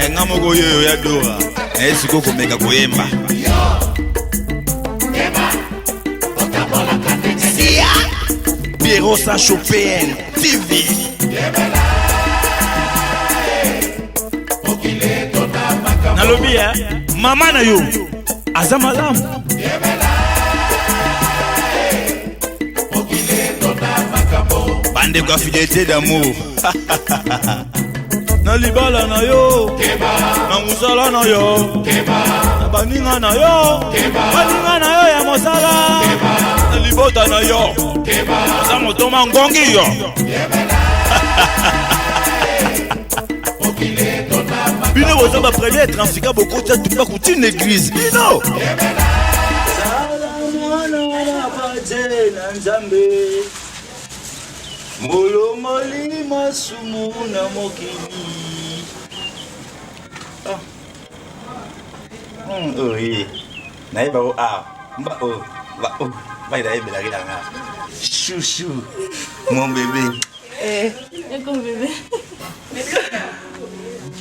Eh, nga moko oyo ya Dora naye sikoyo komeka koyemba. Sia Pierrot Sancho PN TV. Nalobi eh, mama na yo aza malamu. Bandeko ya fidélité d'amour. Na libala na yo, na mosala na yo, na baninga na yo, baninga na yo ya mosala, na libota na yo, oza motoma ngongi yo. Bino boza ba premier trafiquant, bokotia tumbaku ti na église bino. Zala mwana na pate na Nzambe, molongoli masumu na mokili. Ah. Oh, oui. Nayeba o ah. Mba o. Ba o. Ba nayebelaki na nga. Chouchou. Mon bébé. Eh, comme bébé.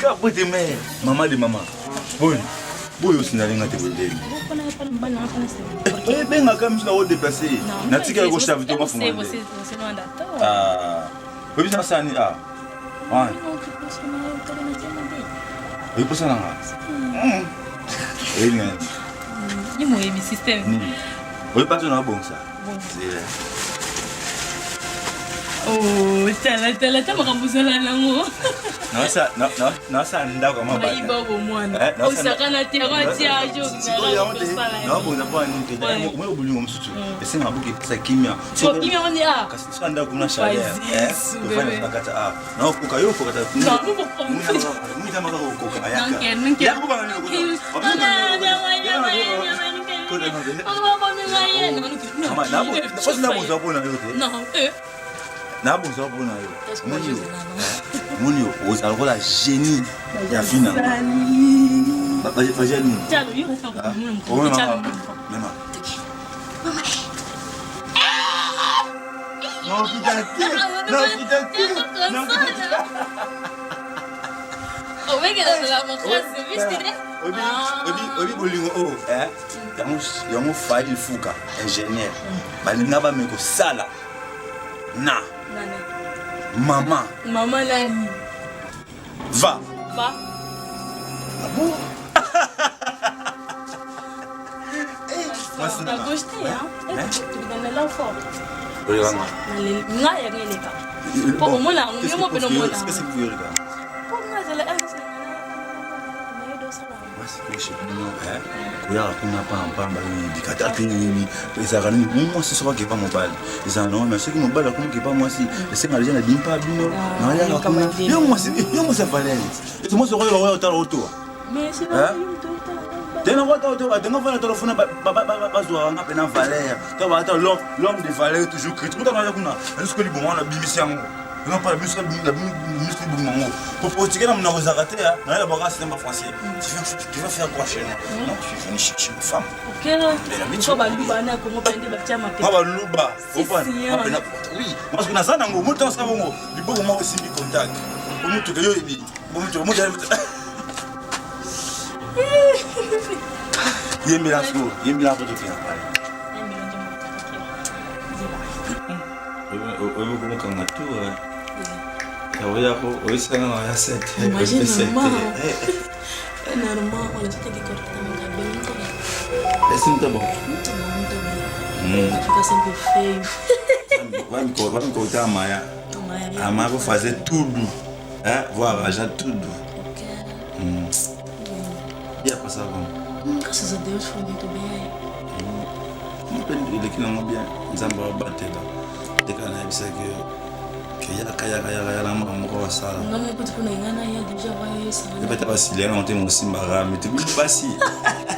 Capo de mère, maman de maman. Boy, boy osinali nga te boye. Ebengaka miso na odeplace. Natikali koshave to mafunga nde. Ah, oyebisa nasala nini? Ah, wana. Oyebi posa na nga? Oyebi nga nini? Ni moyebi système. Nini? Oyebi pato na obongisa? Oh, tala tala ta makambo ozala nango. Nasala ndako ya mabata. Nayiba bomwana. Osakana te yango atia jo. Naobonza mpo nini te. Omoi bolingo mosusu esengaka boki epesa kimia. Kimia wani a. Kasi soki ndako kuna chaleur. Tofanda na kati a. Naokoka yo okoka ta. Mwitama kaka okoka ayaka. Nabozwa mpo na yo te. Nabozwa mpo na yo. Moni yo ozala lokola génie ya vie na nga. Baja nini? Mema. Naokita te. Naokita te. Naokita te. Oyebi bolingo oyo yango Fadil Fuka ingénieur balinga bame kosala na mama mama nani va va ah bon. Na gauche te, nga yango eleka po omona yango yo mo pene omona po nga azala. Koyaka kuna pampamba oyebi kata mpe oyebi ezalaka nini. Mwasi soki akepa mobali ezala nango, mais soki mobali akomi kepa mwasi, esenga deja na bimi mpa bino nayaka kuna. Yo mwasi, yo mwasi ya valere, ete mwasi okoyeba oya otala otoa te nango ata otoa tenga fana tala funa bazwaka nga mpena valeur to baata l'homme de valeur toujours critique. Kuta naya kuna soki libongo wana bimisi yango nga mpa biso bimisi libongo yango po portugais na monoko ezalaka te. Nayela baka système français. Tu vas faire quoi chez nous? Non, je suis venu chercher une femme. Baluba na Kongo bande batia mape. Ma baluba. Oui, parce que naza nango moto asala bongo liboko moko esimbi contact omutuka yo yebi bomutuka moto yembela sikoyo, yembela po tokenda pale. Oyebi komokanga tour oyako oyesanga na ya 7. Normal, olha, tu tem que cortar meu cabelo, muito bem. Esse não tá bom. Muito bom, muito bem. Vai ficar sempre feio. Vai me cortar amanhã. Amanhã. Amanhã vou fazer tudo. Hein? Vou arranjar tudo. E a passar como? Graças a Deus foi muito bem. Mpe eleki nango bien. Nzambe abatela teka nayebisaki yo ke yaka yaka yaka yaka makambo moko basala. Nga moko kuti kuna nga na ya déjà va yesa. Ebeta basilia nango te, mosimbaka me te bino basi.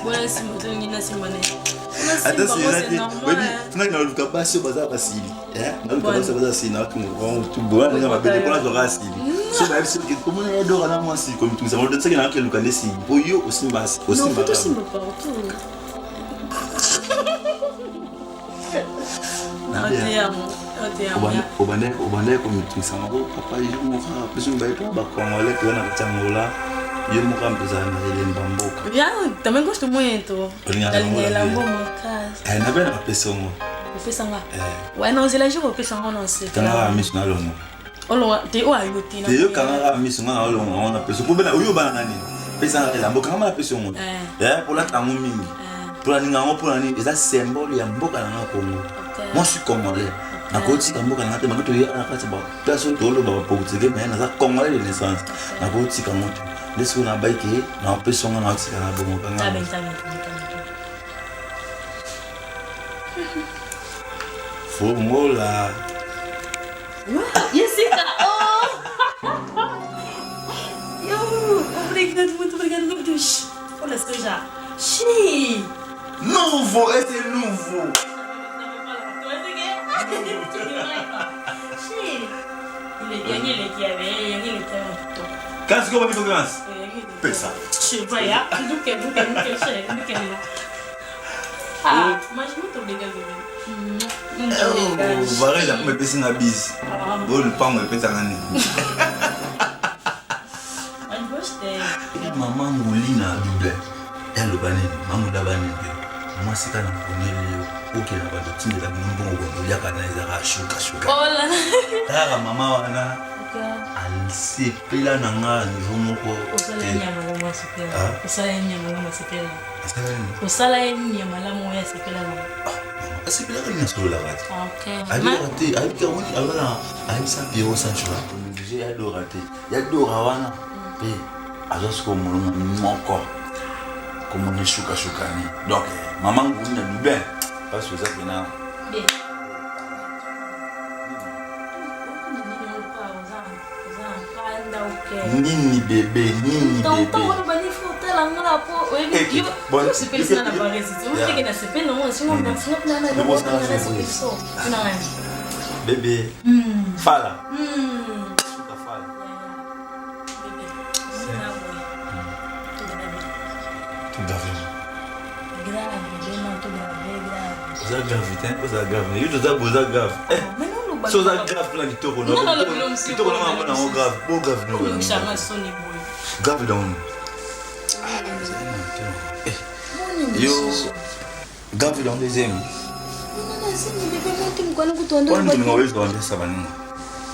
Bona simba to ngina simba ne. Ata sila te, oyebi tunaki naluka basi oyo baza basili, naluka basi oyo baza basili naboya ndenge mabe te mpona zwaka asili. So bayebi soki komona ya Dora na mwasi komitungisa soki nayaki eluka nde sili mpo yo osimba. Non, faut tosimba partout. Obandaki komitungisa moko papa jour moko biso mibale to bacongolais toza na kati ya Ngola. Yo moko mpeza na elemba mboka. Ya, também gosto muito. Olingaka Nalinga yango elambo na makasi. Eh, nabe na bapesa yango. Opesa nga. Eh. Wa na ozela jour opesa nga na Kangaka osepela. miso nalongo. Olonga te oyo ayo te. Te yo kangaka miso nga nalongo yango na pesa. Po bena oyo bana nani? Pesa nga elambo kangama na pesa yango. Eh. Eh, po lata yango mingi. Eh. Po nalinga yango mpo na nini? Eza symbole ya mboka na nga Congo. Ok. Moi je suis congolais. Nakotika mboka na nga te, bango toya na kati ba place oyo toloba ba portugais mais naza congolais de naissance. Nakotika yango te. Nde sikoyo nabai ke napesa yango naotika na bongo kanga. Tá bem, tá bem, tá bem, tá bem. Fongola. Jessica, oh! Eu, obrigado, muito obrigado, meu Deus. Olha só já. Xiii! Nouveau, esse é nouveau. Kasi ko babiko kasi. Pesa. Ah, mas muito obrigada, bebê. Muito obrigada. Varela kuma epesi nga bisi. Bo lupango epesaka nini? Mas gostei. Mama nguli na double. Aloba nini? Mama nguli aba nini te? Mwasi kaka na poneli yo okende na bato otindela bino mbongo bondo oliaka na ezalaka shukashuka. Olá. Kaka mama wana asepela na nga niveau moko Osala te. nyama malamu asepela. Ah? Osala nyama malamu asepela. Asala nini? Osala ye nyama malamu oyo asepela nango. Ah, mama, asepelaka nini asololaka te? Ok. Ayebaka te, ayebika woni alobaka ayebisa Pierrot Sancho obligé ya Dora te. Ya Dora wana mpe azwa sikoyo molongo moko komona eshukashukani. Donc mama nguli na Dubain mpasi oza mpena Bien. nini bebe nini bebe. Bebe fala. Suka fala. Tout grave. Oza grave te, oza grave. Yo toza boza grave. Eh, so oza grave mpona kitoko na Nga nalobi lo mosusu kitoko na mama nango grave. Bo grave no. Grave dans Yo grave dans deuxième. Kwani tolinga oyezwa ambiance baninga.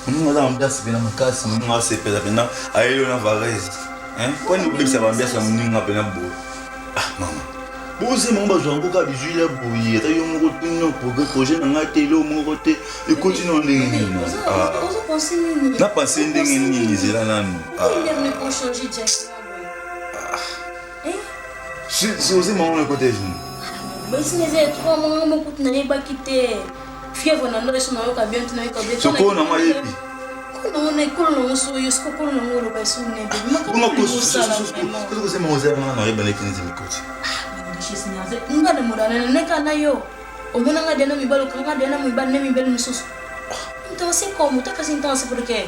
Moninga aza ambiance mpena makasi, moninga asepela mpena ayeli yo na varese. Kwani obebisa baambiance ya moninga mpena boye. Ah mama. Bozema ngo bazwa yango kaka bizwi ya boye ata yo moko tino projet na ngai te eloko moko te ekoti na ndenge nini. Ah. Na pense ndenge nini zela nanu. Ah. Si ozema ngo ekota ezuni. Basi eza 3 mois moko kutu nayebaki te. Fièvre na ndo eso nayoka bien te nayoka bien. Sokolo nango ayebi. Kolo nango na ekolo nango so yo siko kolo nango oloba eso nebe. Bonga kozema ozela nga na oyeba ndenge nini mikoti. Nga na modana neka na yo. Omona nga dena mibali okanga dena mibali na mibali mosusu. Então c'est como? Tá fazendo então assim por quê?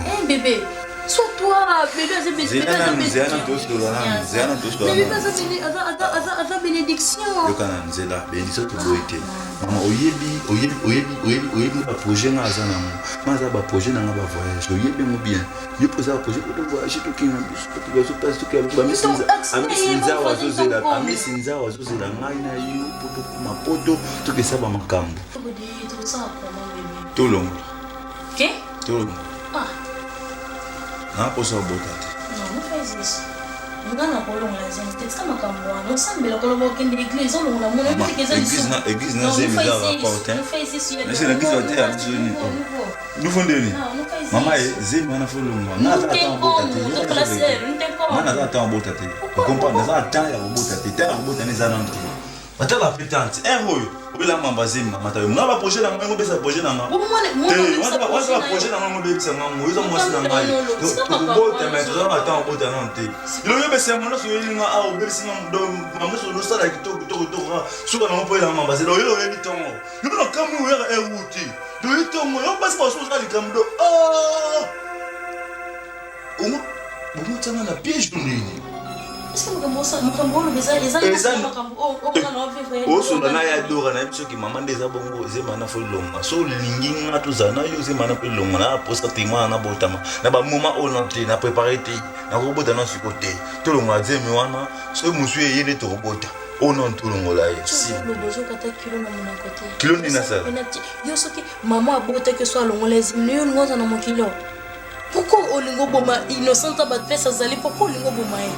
Hein, bébé? Soit toi, bébé, aza bébé, Zela nanu, zela nanu, tosola nanu, zela nanu, tosola Bébé, nanu. aza béné- aza- aza- aza- aza bénédiction. Yoka na nzela bénédiction toboyi te. Mama oyebi oyebi oyebi oyebi oyebi baprojet nga aza nango nga aza baprojet na nga bavoyage oyebi yango bien yo mpo oza baprojet po tovoyage tokende na biso tokende tokende Então, accident amisi ye, nzawa vamos fazer azozela então como? amisi nzawa azozela ngai na yo po tokoma poto tokesa bamakambo Bébé, tokosala comment, bébé? tolongola Ok? tolongola Ah, na mposa obota te. non, não faz isso. Nga na kolongola zemi te tika makambo wana osambela koloba okende église olongola mona Mama, oyebi te eza église lisumu. église na Non, zemi não eza faz rapport isso, te. não faz isso, Mais c'est l'église Não, ote não ya faz, biso não nini? vou, não vou. Nufo ndeni Não, não faz mama isso. zemi wana fo longwa nga Não aza tem ata obota te. como, tô falando sério, não tem como. Nga naza ata obota te. Okomprendre, naza ata ya kobota te, ta ya kobota ne eza nanu te. Batala pe tante ere oyo obela mamba zemi mama ta yo nga baprojet na ngai ngobesa projet na nga Bo mwana- mwana te obebisa wana projet na yo. baprojet na ngai ngobebisa ngango oza mwasi na ngai Tika makambo tokobota wana, me toza na temps obota nano te elo oyebesa yango nyonso oyeli nga awa obebisi nga mama nyonso osala kitoko kitoko kitoko suka nango mpo oyelanga mamba zela oyeli oyebi ntongo yo mpe makambo oyaka ewu te toyebi ntongo yo basi basusu osala likambo do bongo tianga na piège to ndenge. Osola na ya Dora, nayebi soki mama nde eza bongo. Zema na fo elonga. So olingi nga tozala na yo, zema na mpo elonga na posa te. Mwana nabotama na bamoma oyo na te, na prépare te, nakobota na siko te. Tolongola zemi wana, soki mosu eye nde tokobota. Oyo nano tolongola ye. Kilo nini nasala? Yo soki mama abotaki, so alongola ezemi, yo olingi oza na mokili oyo? Pourquoi olingi oboma innocent ya bato place azali? Pourquoi olingi oboma ye?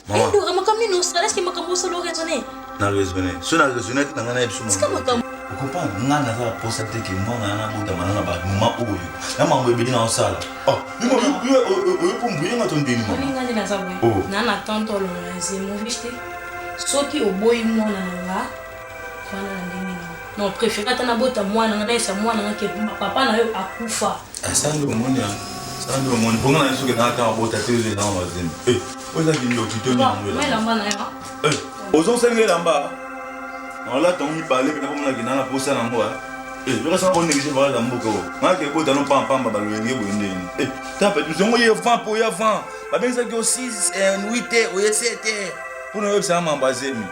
Edora, makambo nini osala? Eske makambo osala oraisonne? Na raisonne, so na raisonne te na ngai, nayebi so. Tika makambo. Okomprendre, ngai naza posa te ke mwana na nabotama na bamoma oyo na mambo ebele na osala. Oyo mpo mbuyenga to ndeni? Mama, ngai nde naza boye na na tante, olongola zemi te. Soki oboyi mwana na nga wana na ndenge na non, préféré ata nabota mwana nga, nayesa mwana nga ke papa na yo akufa. Asandi omoni, asandi omoni mponga na ye, soki na ata abota te, ozo elanga bazemi oyo eza kindoki to nini? Elamba na yo. Ozosenga elamba, nalata yango mibale mpena komonaki na na posa nango. Yokasanga konéglige valeur ya mboka oyo. Ngaki ebota no pampamba, balolenge boye ndeni ta pe zongo ye vent mpo oya vent babengisaki yo 6, 8 heures, oye 7 heures mpona oyebisanga mambo azemi.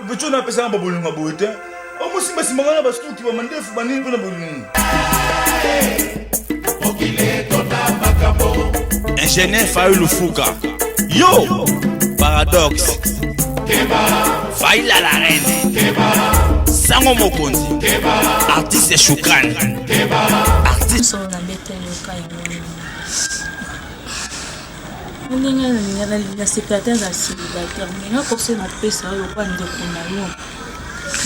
Petio napesanga babolingo boye te, omosimbasimba na basuki, bamandefu, banini mpona bolingo. Ingénieur Fayulu Fuka, yo Paradoxe Faila, la reine Sango Mokonzi, artiste Shukran, artiste. Solo nabeteli yoka yango. Ndenge nasepela te, aza célibataire, mais nga conseil napesa yo lokola ndeko na yo,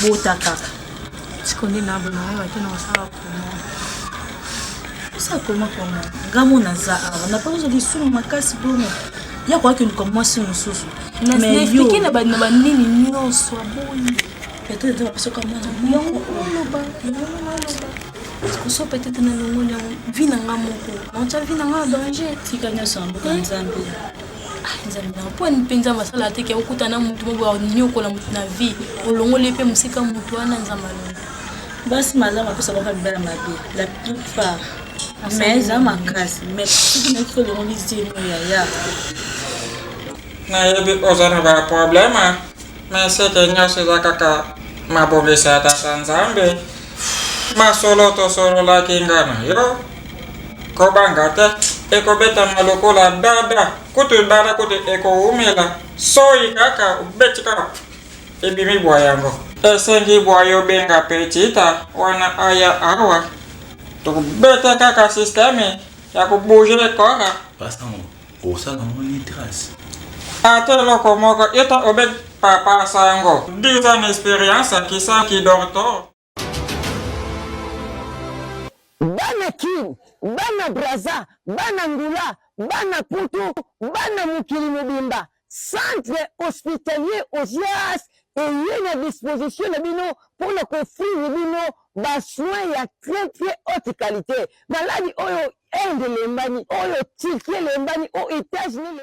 bota kaka. Siko nde nabona oyeba te na kosala koma. Osala koma koma? Nga mo naza awa na mpe ozwa lisumu makasi bongo ya koyaki luka mwasi mosusu. Naexpliquer na banini nyonso, aboyi. Peut-être bapesaka mwana. Yango oloba, yango naloba koso, peut-être nalongoli yango, vie na nga moko naotya vie na nga na danger. Tika nyonso na mboka Nzambe. Nzambe na mpo mpenza masala te ke okuta na motu moko anyokola motu na vie, olongoli mpe mosika motu wana. Nzambe alongi. Basi malamu apesa baka mibala mabe la plupart, mais eza makasi, mais soki nayoki olongoli zemi, yaya. Nayebi oza na baproblème, mais seke nyonso eza kaka mabongisi ya Tata Nzambe. Masolo tosololaki nga na yo, kobanga te, ekobetama lokola dada kutu, dada kutu ekowumela. Soyi kaka obeti kaka, ebimi bwa yango. Esengi bwa yo benga petita wana aya awa, tokobeta kaka système ya kobouger kora. Pasango osala ngo ni trace. Ata eloko moko ita obe papa Sango, 10 ans expérience akisaki doctor. Bana Kin, bana Braza, bana Ngula, bana Putu, bana mokili mobimba, Centre Hospitalier Ozias eye na disposition na bino mpona koofrir bino basoin ya très très haute qualité. Maladi oyo Inde elembani, oyo Turquie elembani, oyo États-Unis.